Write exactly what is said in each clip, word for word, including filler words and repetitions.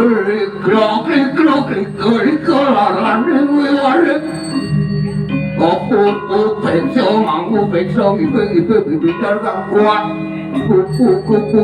Klik-klok, klik-klok, klik-klok, larane kuwi wae. Opo, opo, peksa, mangku, peksa, ibe, ibe, ibe, ibe, kang kuat. Kuku, kuku.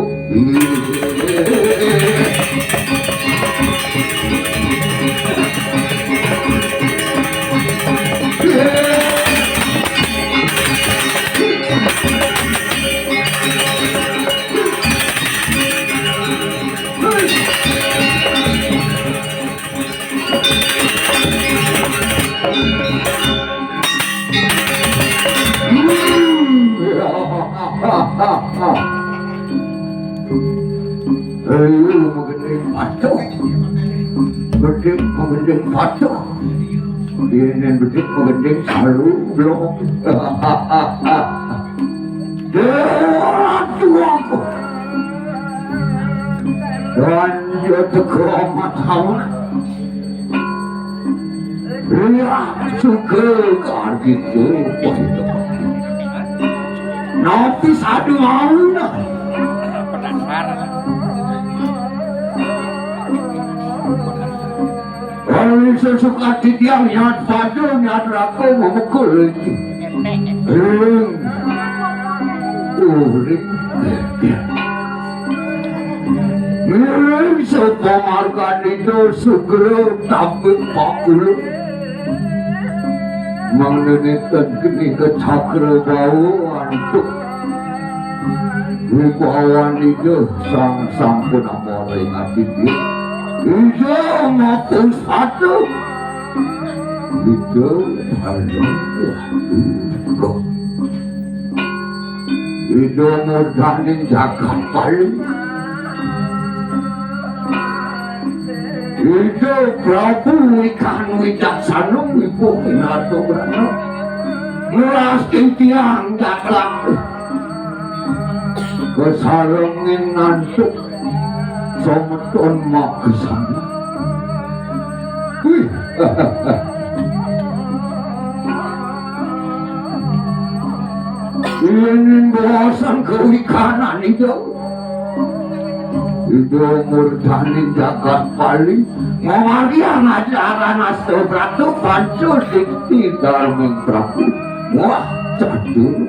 Ayo, magending patuh. Beding magending patuh. Yen beding magending salu blok. Aduh aku. Dan dia teko matawa. Riak juga karo gitu. Napi sadu mau nah. Penasaran. Kalau sesuka titiang nyat padu nyat raku memukul iki. Ring. Uring. Ngiring sapa marganing sugra tambik pakulung. Mangdene ten kene kecakra bau antuk. Wibawan ida sang sampun amara ing ati dia. Ida matus patuh. Ida paling wah. Ida murdaning jagat Bali. Ida Prabu wikan wicaksana wibuh winata brana. Ngeras titiang daklang. Kesarengin nantuk. Semeton makesana. Wih. Yen bosan kewikanan itu. Ida murdaning jagat Bali. Mamargiang ajaran Asta Brata Panca Dikti Darming Prabu. Wah, catur.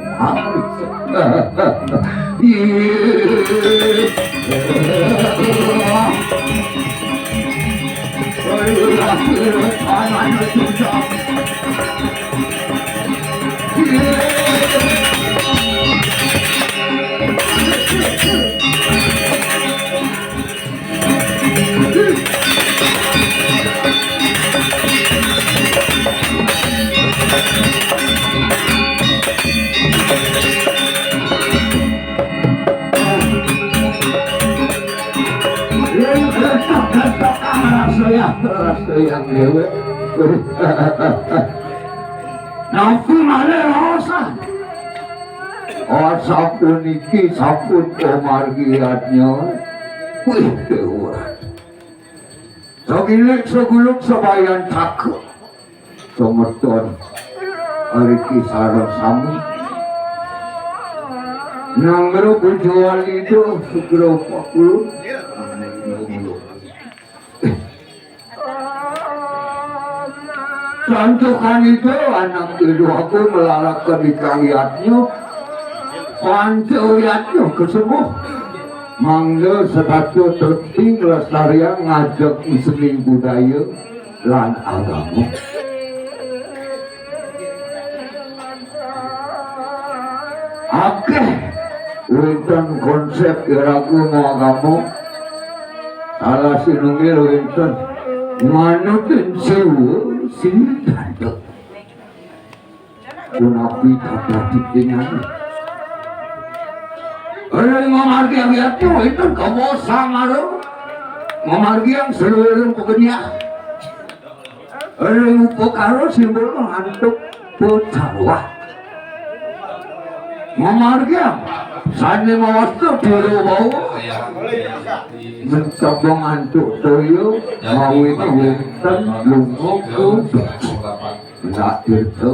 Rasa yang dewek. Napi malih raosan? Oh, sapuniki sampun pamargi yadnya. Wih, Déwa. Sagilik saguluk sabayan cakep. Semeton. Ariki sareng sami. Nangro puja walida sugra pakulun. Santukan ida anak Déwagung melaraken ikang yadnya, panca yadnya kesembuh. Mangda setata trekti nglestariang ngajeng seni budaya lan agama. Akéh wénten konsép iraga maagama. Salah sinunggil wénten manutin Siwa Sidanta. Punapi tata titingan. Ring mamargiang yadnya wénten kawasa mara mamargiang saluiring pagenihan. Ring upakara simbol antuk pacarwah. Mamargiang sané mawasta pira wau. Mentebeng antuk toya mawi wénten lunga ka nak tirta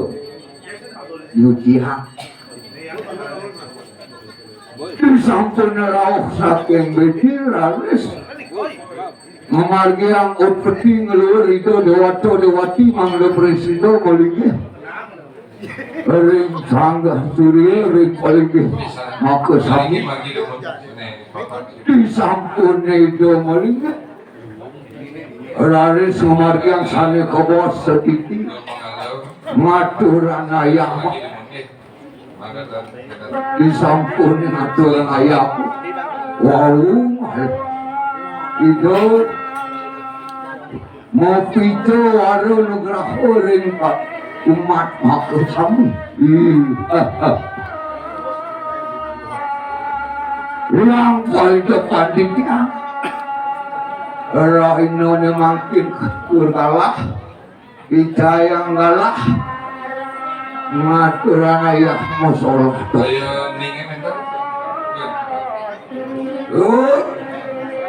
nyuciang. Disampun rauh saking bédi raris mamargiang upeti ngluhur Ida Déwata Déwati mangda prasida malinggih. Ring sanggah surya ring palinggih makasami. Disampun Ida malinggih. Raris mamargiang sané kabaos satiti. Ngaturang ayah. Disampun ngaturang ayah. Wau, Ida mapica wara nugraha ring pa-, umat makasami. Ih. Yang paling depan di tiang. Rahinané mangkin katur kalah. Icayang galah ngaturang ayah masalah. Ayo, ningin ento.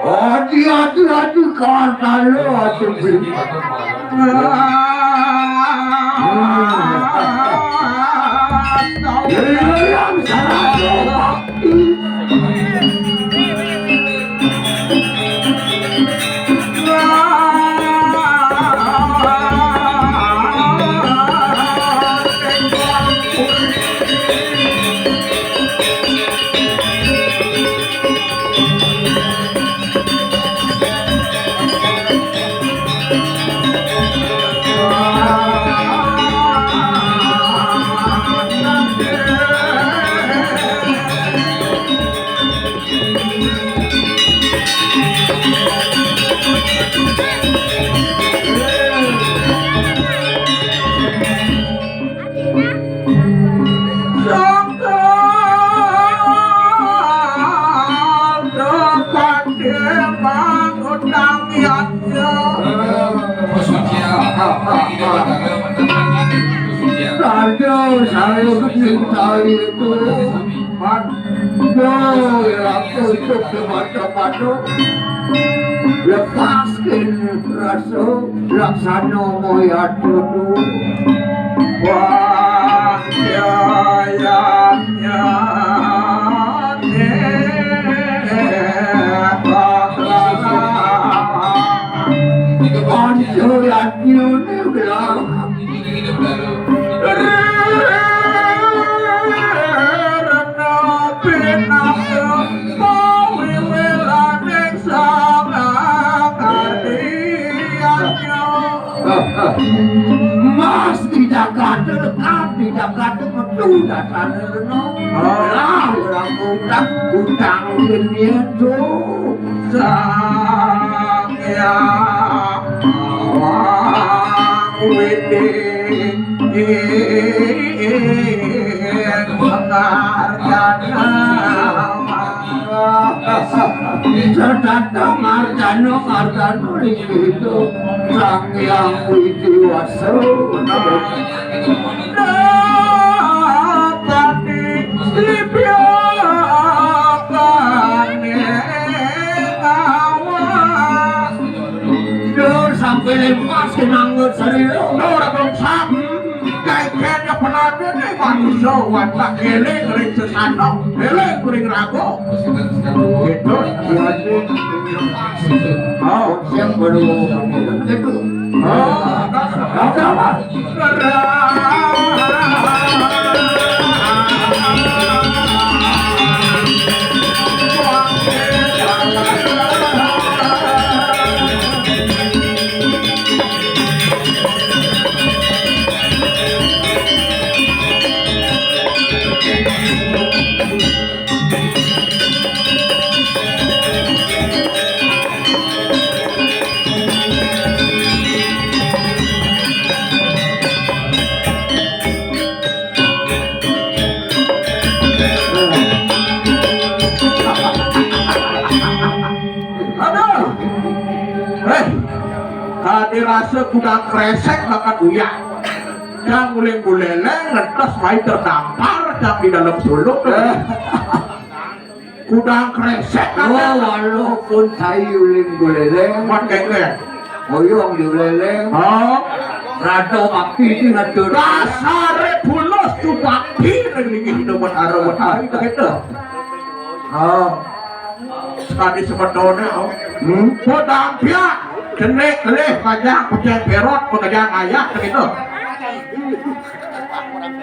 Adi, adi, adi, kawatalo, adi, adi. Yang salah. Raja saya mencintai itu. Yo, iraku itu kemana-mana. Lepaskan rasa laksana moya tutu. Wah, ya, ya, ya, eh, bakal. Anjuran yune bilang. Mas tidak ada lekat, tidak ada metu dasarnya reno. Lah, orang utang, utang dunia tu. Sang Hyang Widi Pengarjana. Sedhateng Arjana, Arjana ring Sang Hyang Widi Wasa. Tadi libya kane awas. Dur sampai lepas kenanggut sarira. Dur abang sam. Kaiken ya penadene manusia watak eling ring sesana, eling ring raga. Gitu. Oh, siap baru. Gitu. Oh, apa? Aduh. Eh, tadi rasa kudang kresek makan uyak. Cang uling buleleng ngentos mai terdampar cang di dalam suluk. Eh. Kudang kresek. Oh, kan? Walaupun saya uling buleleng. Mat kengkeng. Oyong di buleleng. Oh. Rada bakti di ngatur. Dasare bulus tu bakti ning iki kita buat arep hari kita. Oh. Sekali sebetulnya, oh. Hmm? Podang piak, cenik, kelih, panjang, kucing, perot, pekerjaan ayah, gitu.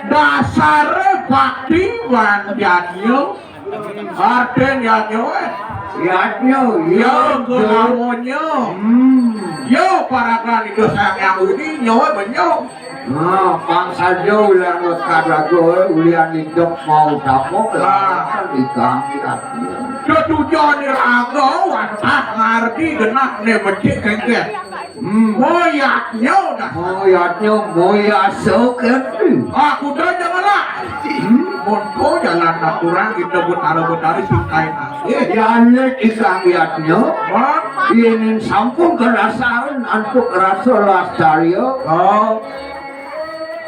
Dasare bakti wan yadnya, artin yadnya, eh. Yadnya, ya, ya, kelamonnya. Hmm. Ya, parakan itu sayang yang uni, nyawa benyong. Nah, pang saja ulian lekad raga, ulian hidup mau dapok, lah, ikan, ikan. Ketujuan raga, wantah ngarti genah ne becik kengkeng. Hmm. Moyatnya dah. Moyatnya, moyasa kengkeng. Aku dah janganlah. Hmm. Monto jalan natural kita betara-betara singkai nangis. Ya, lek ikan yatnya. Mat. Ini sampun kedasaran antuk rasa lastarya. Oh.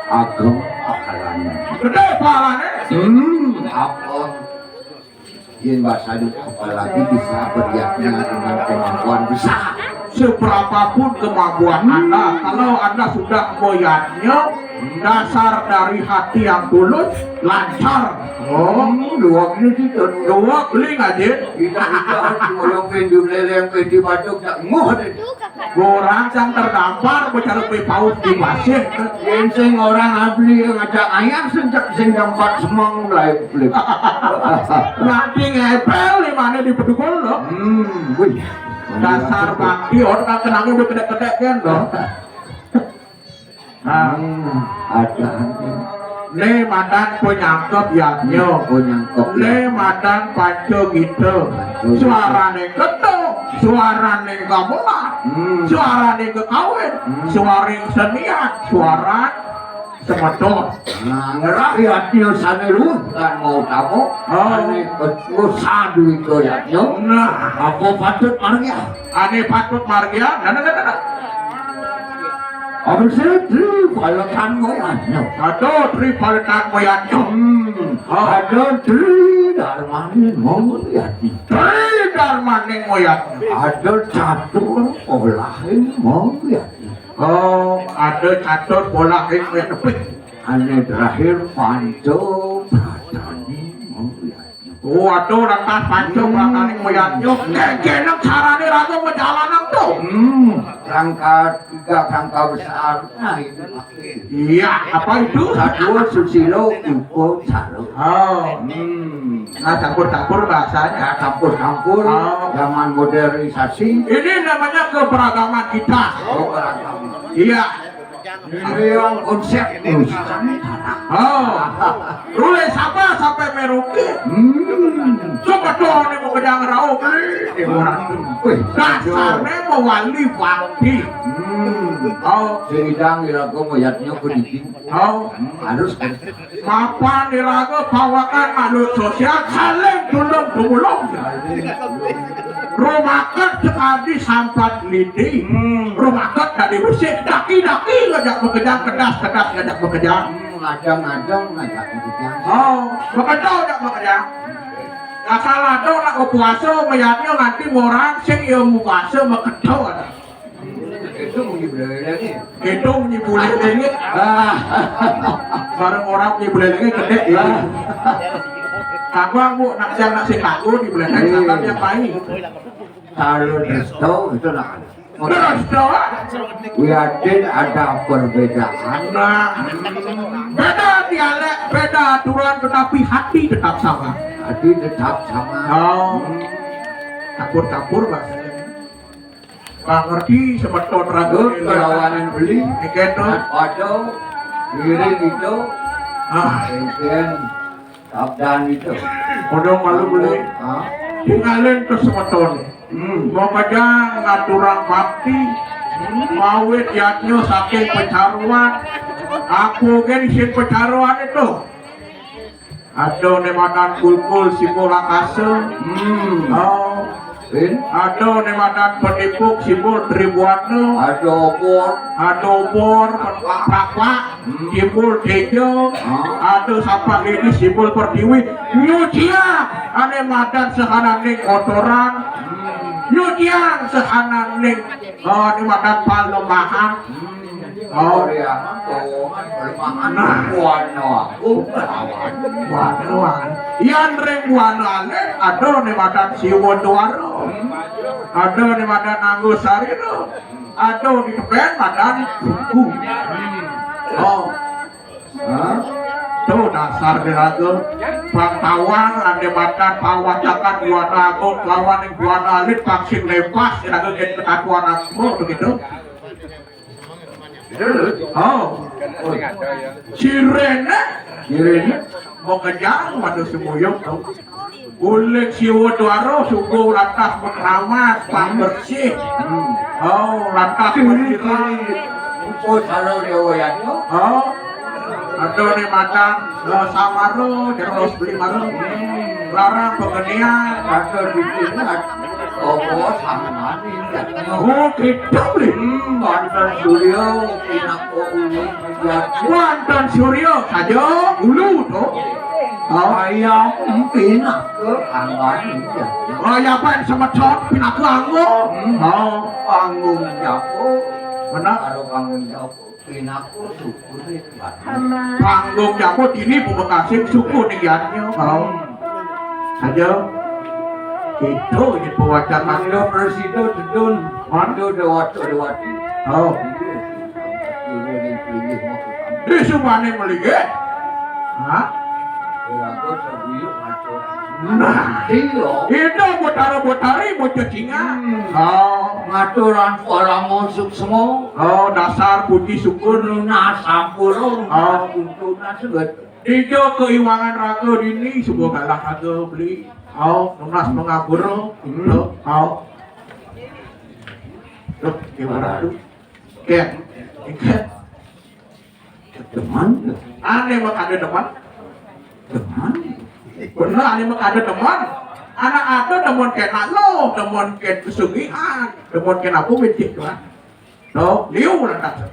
Ageng pahalane. Gede pahalane. Hmm, apa? Yen bahasanya apalagi bisa berjatnya dengan kemampuan besar. Seberapapun kemampuan Anda, kalau Anda sudah melihatnya, dasar dari hati yang tulus, lancar. Oh, dua kali itu. Dua kali ngaji. Kita, kita, orang pindu leleng, pindu batuk, tak muh deh. Orang yang terdampar bicara kue paus di pasir. Yen sing orang abli ngajak ayah sejak sing dampar semang mulai beli. Nanti ngepel di mana di Bedugul lo? Hmm, wih. Dasar bakti, orang kan kenangnya udah kedek-kedek kan lo. Nah. Hmm, ada. Ne madan penyangkep yadnya. Penyangkep. Ne madan panca gita. Panca gita. Suarane keto, suarane gamelan, hmm, suarane kekawin, hmm, suarane senian, suara semeton. Nah, ngerah yadnya sane luwih kan mau tamu. Oh. Ane keto sadu itu yadnya. Nah. Apa patut margia? Ane patut margia. Nah, nah, nah, nah, nah. Abis tri paletan moyatnya. Aduh, tri paletan moyatnya. Hmm. Oh. Ada tri darmane moyatnya. Tri darmane moyatnya. Ada catur polahing moyatnya. Oh, ada catur polahing moyatnya. Ane terakhir panca pratane moyatnya. Oh, aduh, rangkas panca, hmm, pratane moyatnya. Kayak gini carane raga menjalanang tuh. Hmm, rangka tiga, rangka besar. Nah, itu. Iya, apa itu? Satu susilo, upo salo. Oh, hmm. Nah, campur-campur bahasanya. Ya, campur-campur. Oh. Zaman modernisasi. Ini namanya keberagaman kita. Oh, beragam. Iya. Ini yang konsep. Oh. Mulai Sabah sampai Merauke. Hmm. Sebetulnya mau kejang rauh beli. Eh, orang tu. Wih, dasarnya mewali bakti. Hmm. Oh. Sing idang ira ku mayatnya ku diki. Oh. Hmm, harus kan. Mapan iraga pawakan makhluk sosial saling tulung tumulung. Rumaket sekali sampat lidi. Hmm. Rumaket dari musik daki-daki ngajak bekerja, kedas-kedas ngajak bekerja. Hmm, ngadang-ngadang ngajak bekerja. Oh, bekerja ngajak bekerja. Asal ada nak puasa, mayatnya nanti morang sing ya puasa bekerja. Itu bunyi belelengnya. Itu bunyi bulelenge. Ah. Bareng orang bunyi belelenge gede ya. Ah. Kagak, Bu, nak siang nak sing kagak di beleleng, iya, sampai yang baik. Kalau resto itu nak. Terus doang. Wiadin ada perbedaan. Nah, beda dialek, beda aturan, tetapi hati tetap sama. Hati tetap sama. Oh. Hmm. Campur-campur bahasanya. Pak ngerti semeton ragu. Tuh, perlawanan beli. Ikan tuh. Waduh, ngiring itu. Ah. Ikan, sabdan itu. Kodong malu beli. Hah? Tinggalin ke semeton. Hmm. Mau kerja ngaturang bakti. Mawit yadnya saking pecaruan. Aku kan isin pecaruan itu. Ada ne madan kulkul simbol akasa. Hmm. Oh. Ada ne madan penipuk simbol tribuana. Ada obor. Ada obor, prapak, hmm, simbol teja. Ah. Ada sapak lidi simbol pertiwi. Nyucian ane madan sehananing kotoran. Hmm. Nyucian sehananing, oh, ane madan palemahan. Hmm. Oh. Korea mah lowongan kelemahan. Nah. Buana aku lawan. Buana. Yan ring buana alit, ada ne madan siwa duara. Hmm. Ada ne madan anggo sarira. Ada di tepen madan suku. Oh. Hah? Tuh dasar diraga. Bang tawang ane madan pawacakan buana agung lawan ning buana alit vaksin lepas diraga gen ketakuan aku begitu. Oh. Sirene. Sirene. Mau kejang waduh semuyuk tuh. Kulit siwa duara suku lantas mekramas, pambersih. Hmm. Oh, lantas menyirang. Engko salo riwayatno. Oh. Ada ne madan, eh, samara, terus beli mara. Hmm. Larang pengenian. Ada di sini. Apa samane? Oh, kita beli. Hmm, wonten Surya, pinaka ulu. Wonten Surya saja ulu to. Oh. Ayam pinaka anggon. Oh, ya, Pak, semeton pinaka anggo. Hmm. Oh. Panggung jago. Benar. Karo panggung jago. Pinaka suku ning Batu. Panggung jago dini pemekasin suku ning Yadnya. Oh. Saja. Itu ya pewacanan. Mangga prasida dedun. Hah? Itu dewata dewati. Oh. Iya. Dulu ning pinggir mau. Di sumane melinggih. Hah? Ora kok sebuyuk ngatur. Nah, iya. Itu botara-botari bocah Cina. Hmm. Oh. Ngaturan parama suksma. Oh, dasar puji syukur. Nunas sampura. Oh. Tuntunan sebet. Ijo keiwangan raga dini, suba galah raga beli. Oh, nunas pangapura. Hmm. Itu. Oh. Tuh, gimana tuh? Ken. Ken. Demen. Ane mah kada demen. Demen. Bener, ane mah kada demen. Anak ada demen kena lo, demen kena pesugihan, demen kena apa, bedik, kan? Tuh, liu lantas.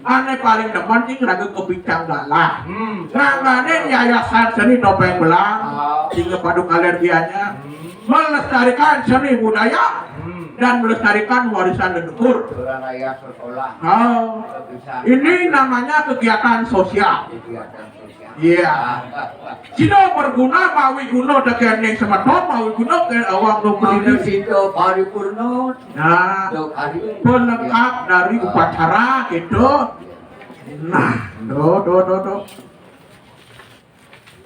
Ane paling demen sing raga kepincang galah. Hmm. Nangganin yayasan seni Topeng Belang. Ah. Sing paduk alergianya. Hmm. Melestarikan seni budaya. Hmm. Dan melestarikan warisan leluhur. Orang raya sekolah. Oh. Bisa. Ini namanya kegiatan sosial. Kegiatan sosial. Iya. Sida berguna mawi guna tekening semeton, mawi guna ke awak. Mangda sida paripurna. Nah, sida kari. Pelengkap dari upacara gitu. Nah, do do do do.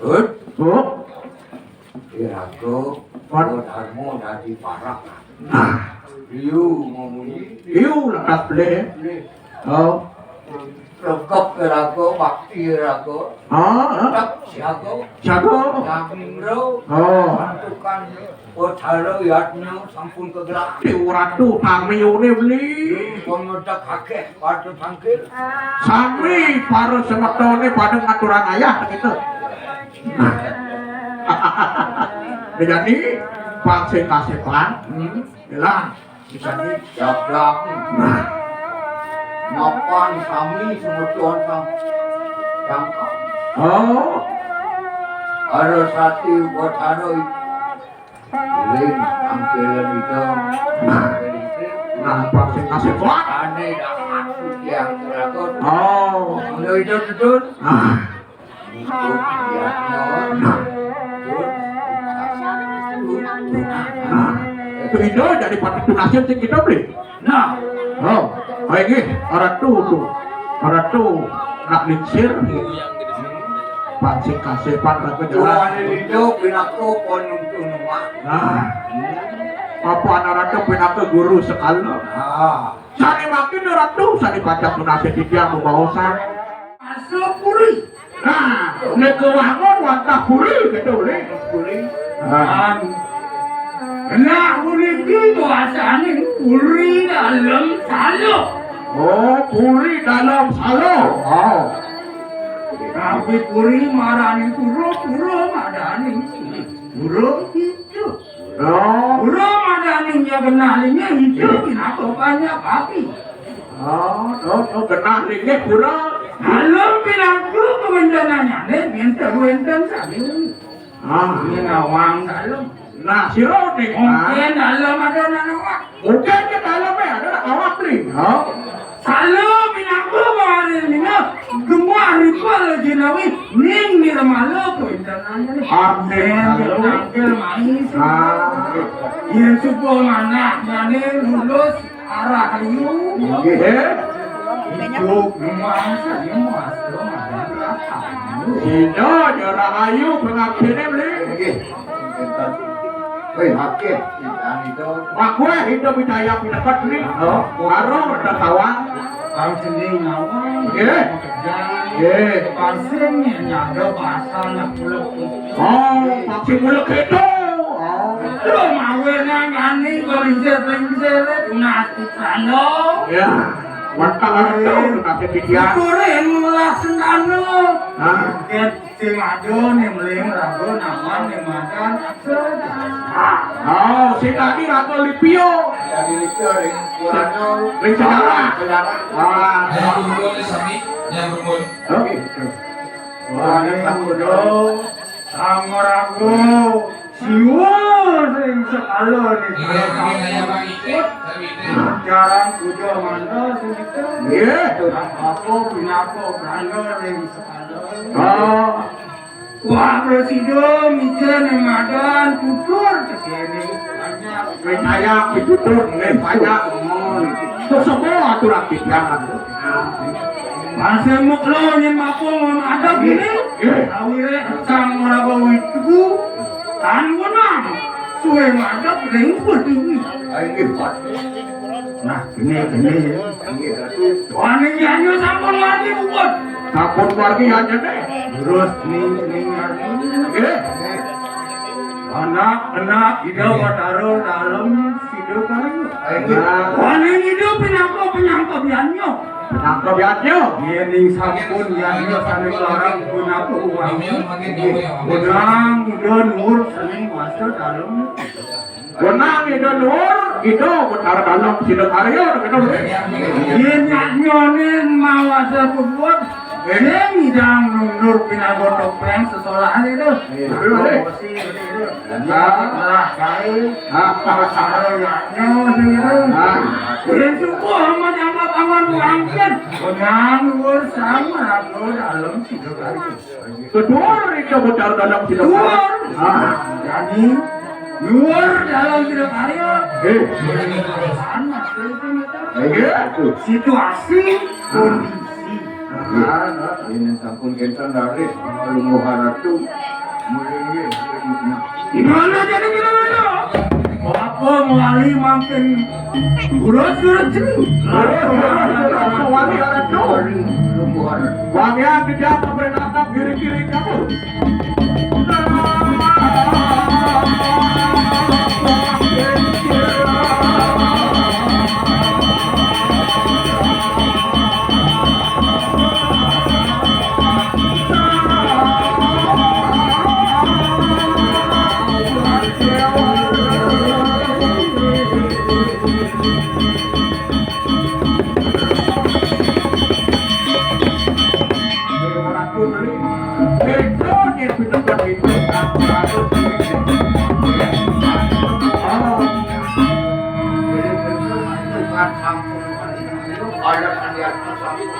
Hut. Hut. Iraga. Wan. Dharma dadi parak. Nah. Liu memuji. Liu lekas beli. Beli. Oh. Regep raga, bakti raga. Ah, ah. Tetep siaga. Siaga. Nanging ro. Oh. Santukan Bathara Yadnya sampun kagerak. Dewa Ratu, sami yone beli. Pun ngedek akeh pada tangkil. Sami para semetone pada ngaturang ayah gitu. Jadi, Pak Sekasepan, hmm, bilang, bisa dijabrak. Nah. Mapan sami semeton sang-, sangka. Oh. Ada sati buat anu. Ling, ampilan itu. Nah. Nah, Pak Sekasepan. Ane dah aku yang teragut. Oh. Kalau itu betul. Nah. Nah, itu Indo jadi patut tunasin sing kita beli. Nah, oh, ayo nggih, Ratu tuh. Ratu nak lingsir. Pak Sekasepan tak kejalan. Tuan Indo pinaku pon untuk numpang. Nah, apa anak Ratu pinaku guru sekala. Nah. Sane makin Ratu, sane pacak tunasin titiang bebaosan. Masuk puri. Nah, nek kewangun wantah puri gitu, Lik. Puri. Nah. Nah, puniki bahasane puri dalam salo. Oh, puri dalam salo. Oh. Tapi puri marani pura, pura madani pura itu. Oh. Pura madani ya kenalinya itu kenapa banyak api. Oh, oh, oh, genah linggih pura. Dalem pinangku kawentenanane wenten-wenten sami. Ah. Minawang dalem. Nah, sira ning, ah. Mungkin dalem ada anak awak. Mungkin ke dalem ya ada anak awak ning. Oh. Salo pinangku kemarin mina gemah ripal jinawi ning nirmala kawentenanane. Amin. Salo. Tangkil manis. Ah. Yen suka manah mane lulus Rahayu. Nggih. Ibu, nuwun sanget, Mas. Sida ya Rahayu pengabdine, Bli. Nggih. Pinten. Wih, akeh pinten itu. Wah, kowe hidup Wijaya pineket, Bli. Oh, karo ada tawang. Kang Sening nawang. Nggih. Kejang. Nggih. Pasing nyada basah nak pulau. Oh, masih mulut itu. Oh. Lho, mawe nangani kok lingsir-lingsir, tunas Sentano. Ya, wantah itu, tunas pikiran. Syukure melas Sentano. Hah? Ket sing ado ning meling raga nawang ning madan. Oh, sing tadi raga Lipio. Tadi Lipio ring Kurano. Ring Sejarah. Sejarah. Wah. Yang rumpun sami, yang rumpun. Oke. Wah, ini udah. Sang raga siwur ring sekala niki. Iya, mungkin hanya Pak Ikut, tapi itu. Jarang puja manda senika. Iya. Apa pinaka prana ring sekala. Oh. Wah, presida mija ning madan tutur tekene. Percaya pitutur nggih banyak ngomong. Kok sapa aturan pikiran? Masih muklo yen mapung ngadep ini. Nggih. Awire sang ora bawa itu. Tan wenang. Suwe ngadep ring Pertiwi. Ayo, Pak. Nah, ini, ini. Nggih, Ratu. Wah, ning yanyo sampun wargi puput. Sampun wargi yanyone. Terus ning, ning, ning. Nggih. Anak, anak, Ida Batara dalam Sidokarya. Ayo. Wah, ning Ida pinangka penyangkep yanyo. Penyangkep yanyo. Yen ning sampun yanyo sane larang pinangka uang. Wenang Ida Nur sane kuasa dalam. Wenang Ida Nur, Ida Betara Dalam Sidokarya, gitu. Yen nyanyone mawasa puput, yen ngidang Nur pinangka topeng sesolah itu. Iya. Bersih, bersih, itu. Nah. Lah, baik. Nah. Perkara yaknya, sing itu. Nah. Yen suku amat anggap awan wangken. Wenang Nur sang raga dalam Sidokarya. Keduwur itu Betara Dalam Sidokarya. Keduwur. Ah. Jadi, nyuwur dalam Sidokarya. Eh. Panas, itu, itu. Iya. Situasi, kondisi. Iya. Ini sampun kenten dari Lungguh Ratu. Mulai, mulai. Gimana jadi gimana? Apa mewali mampir urus-urus jeru? Mewali Ratu. Wangian di jalan beri anak kiri-kiri kamu.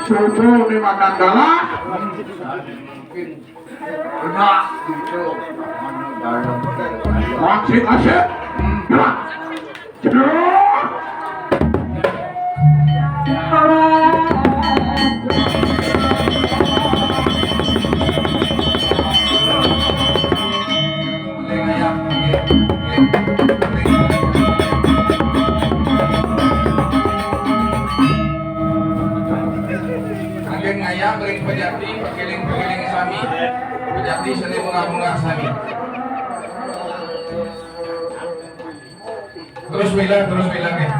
Subuh di Magandala. Udah gitu. Masih kasih. Gerak. Gerak. Anggen ngayah beri pejati, pakiling-pakiling sami. Pejati seni bunga-bunga sami. Terus bila, terus bila, ya.